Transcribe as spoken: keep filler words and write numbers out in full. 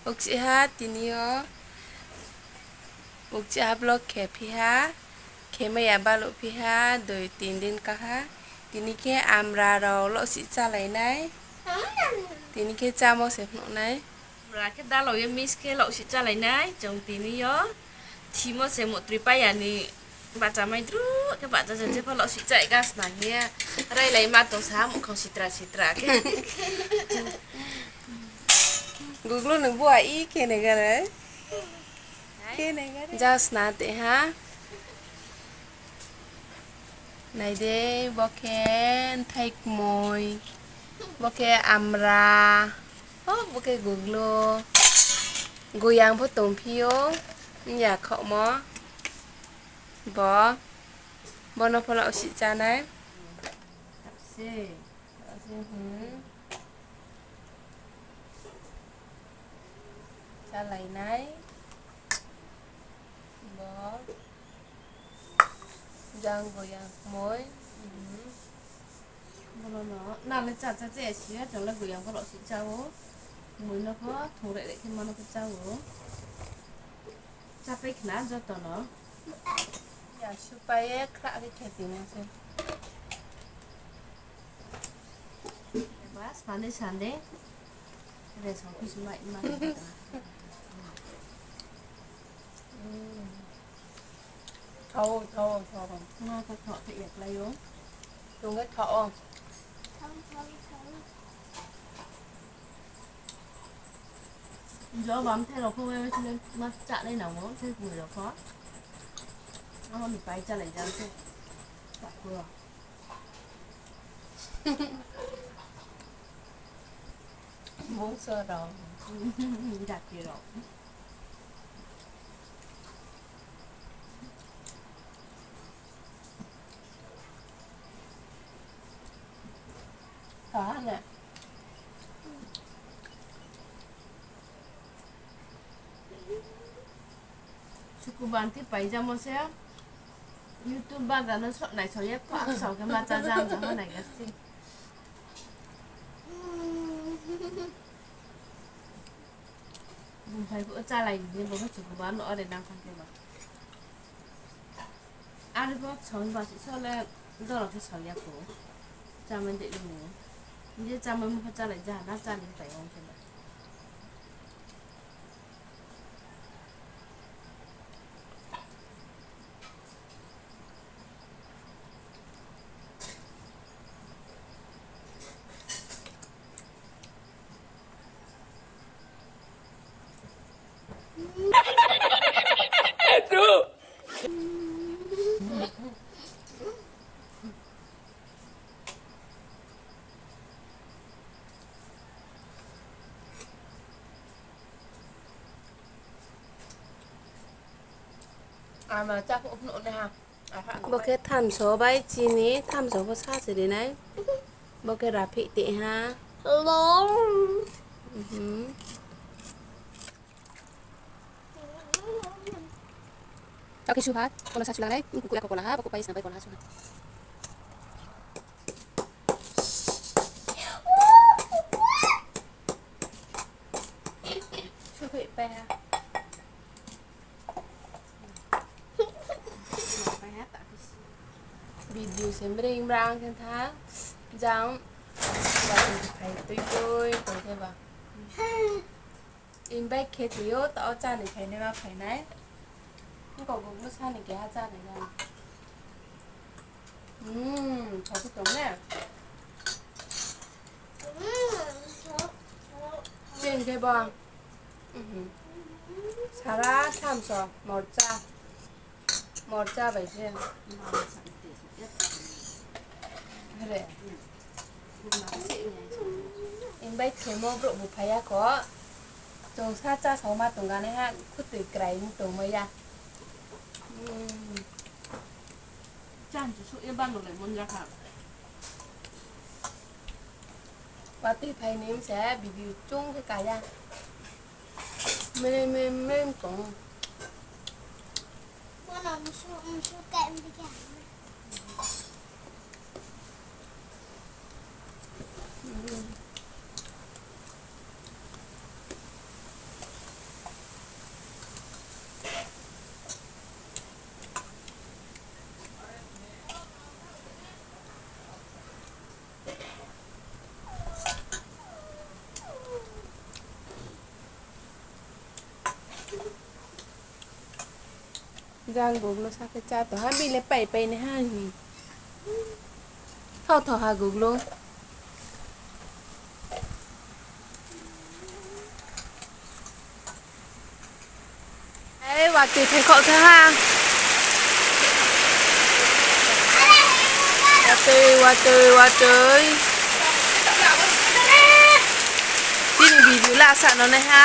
Ukchih ha tini yo. Ukchih ha vlog khe phi ha. Khe mai ya baluh phi ha, dui tin din ka ha. Tini khe amra rao laohsih chálai nai. Tini khe chámo se phnuh nai. Amra khe dalao ye mix khe laohsih chálai nai. Chung tini yo thimo se mutroi pai ya ni. Bahcha mai dru khe bahcha je, jepho laohsih chá ga sna hing ye. Railai ma tong sa, muhkhang sitra sitra khe. Google nung bua i khe nai gare. Khe nai gare. Ja sna te ha. Nai de, bo khe nthai kmoi. Bo khe amra. O, bo khe Google. Goyang pho tongphi ou. Nya khaohmo. Bo, bono pho laohsih chánai. Se, se, hmm. Chálai nai. Bo, jang bo yang kmoi. Hmm. Bono no, nang le chá chá che si ya, chung le goyang pho laohsih chá ou. Kmoi no pho, thungreh reh khe mano pho chá ou. Chápai khna joto no. Ya, supai ye khrah khe khe tongmo se. Ba, Sunday, Sunday. Rest office mai, mai. Hmm. Thao, thao, thao. Ma, thao, thao, thao, ya, klái ou. Tong khe thao ou. Jo bam the rao pho, ma chá nai nang ou, the kmoi rao pho. Amo ni pai chálai jam se. Takhu rao. Bungso rao. Jati rao. Kaha ne. Sukuban ti paijamo se, YouTube bagra no so-, naisao ye, khua sao khe ma chá jang jang nai ga se. Bung phai phuh chálai ni, bo khe chukuba no ore nang thanng khe ba. Are bo sao ba se so le doro khe sao ya kho. Chámai de lung ou. Je chámai mo khe chálai ja na chá ni pai ong khe ba. Ama chá phuh phnuh nai ha. Bo khe thamso bai chini, thamso pho sa se ri nai. Bo khe raphih tei ha. Mhm. Chá khe su ha, kola sa sulang nai, kukuh ya kola ha, bo kupai sna bai kola ha su ha. Suhoih pai ha. Video se mreng mrang khe tha, jang, ba phai tui tui tong khe ba. Invite khe tui ou, taoh chá ni phainai ma phainai. Ongkha bo bsa ni keha chá nai na. Hmm, sao khe tong ne. Chini khe bo. Mhm. Sara thamso, morcha. Morcha bai se. Hre. Invite khemo brouh bu phai ya kho. Chung sa chá sao ma tong ganaiha, khutoi krai tongmai ya. Hmm. Chá ni suh ye bano le mon ja kha. Watoi phai ni se video chung khe ka ya. Mrem mrem mrem tong. Bono msu, msu kai mdi khe. Rang Google sa khe chá tong ha, bini le pai pai nai ha hing. Thao thao ha Google. Ei, watoi thai khaoh tha ha. Watoi, watoi, watoi. Chini video la sa no nai ha.